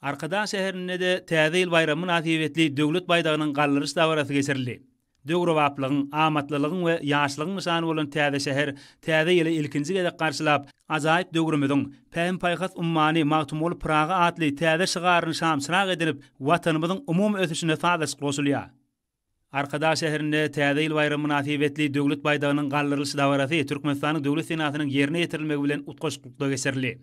Arkadag şäherinde-de Täze ýyl baýramy mynasybetli Döwlet baýdagynyň galdyryş dabarasy geçirildi. Döwrebaplygyň, amatlylygyň we ýaşlygyň nyşany bolan täze şäher Täze ýyly ilkinji gezek garşylap, ajaýyp döwrümiziň, Pähim-paýhas ummany Magtymguly Pyragy atly täze şygaryny şamçyrag edinip, Watanymyzyň umumy ösüşine sazlaşykly goşulýar. Arkadag şäherinde Täze ýyl baýramy mynasybetli Döwlet baýdagynyň galdyrylyş dabarasy Türkmenistanyň Döwlet senasynyň ýerine ýetirilmegi bilen utgaşyklykda geçirildi.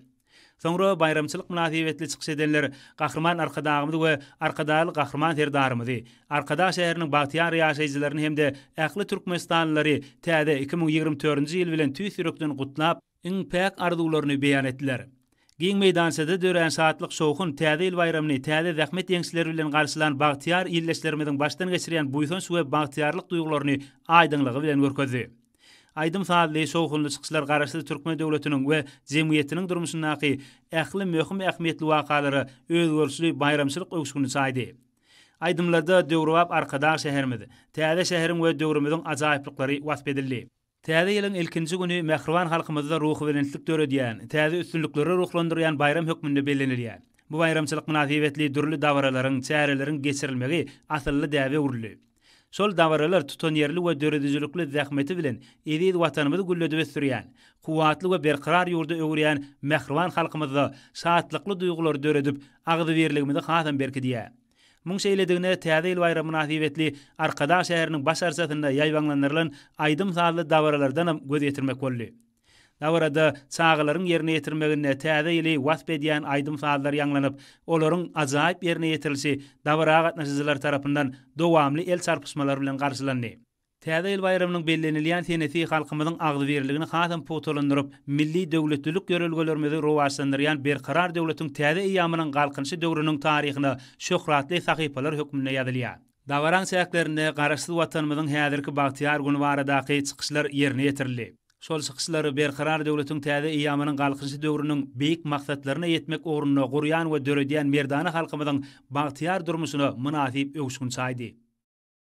Soňra baýramçylyk mynasybetli çykyş edenler Gahryman Arkadagymyzy we Arkadagly Gahryman Serdarymyzy, Arkadag şäheriniň bagtyýar ýaşaýjylaryny hem-de ähli türkmenistanlylary täze 2024-nji ýyl bilen tüýs ýürekden gutlap, iň päk arzuwlaryny beýan etdiler. Giň meýdançada dörän şatlyk-şowhun Täze ýyl baýramyny täze zähmet ýeňişleri bilen garşylan bagtyýar ildeşlerimiziň başdan geçirýän buýsanç we bagtyýarlyk duýgularyny aýdyňlygy bilen görkezdi. Aýdym-sazly, şowhunly çykyşlar Garaşsyz türkmen döwletiniň we jemgyýetiniň durmuşyndaky ähli möhüm ähmiýetli wakalara özboluşly baýramçylyk öwüşgini çaýdy. Aýdymlarda döwrebap Arkadag şäherimiz, täze şäheriň we döwrümiziň ajaýyplyklary wasp edildi. Täze ýylyň ilkinji güni mähriban halkymyzda ruhubelentlik döredýän, täze üstünliklere ruhlandyrýan baýram hökmünde bellenilýär. Bu baýramçylyk mynasybetli dürli dabaralaryň, çäreleriň geçirilmegi asylly däbe öwrüldi. Şol dabaralar tutanýerli we döredijilikli zähmeti bilen eziz Watanymyzy gülledip ösdürýän, kuwwatly we berkarar ýurda öwürýän mähriban halkymyzda şatlykly duýgulary döredip, agzybirligimizi hasam berkidýär. Muň şeýledigine Täze ýyl baýramy mynasybetli Arkadag şäheriniň baş arçasynda ýaýbaňlandyrylan aýdym-sazly dabaralardanam göz ýetirmek boldy. Dabarada çagalaryň ýerine ýetirmeginde Täze ýyly wasp edýän aýdym-sazlar ýaňlanyp, olaryň ajaýyp ýerine ýetirilişi dabara gatnaşyjylar tarapyndan dowamly el çarpyşmalar bilen garşylandy. Täze ýyl baýramynyň bellenilýän senesi halkymyzyň agzybirligini hasam pugtalandyryp, milli döwletlilik ýörelgelerimizi rowaçlandyrýan Berkarar döwletiň täze eýýamynyň Galkynyşy döwrüniň taryhyna şöhratly sahypalar hökmünde ýazylýar. Dabaraň çäklerinde Garaşsyz Watanymyzyň häzirki bagtyýar güni baradaky çykyşlar ýerine ýetirildi. Şol çykyşlar Berkarar döwletiň täze eýýamynyň Galkynyşy döwrüniň beýik maksatlaryna ýetmek ugrunda gurýan we döredýän merdana halkymyzyň bagtyýar durmuşyna mynasyp öwüşgin çaýdy.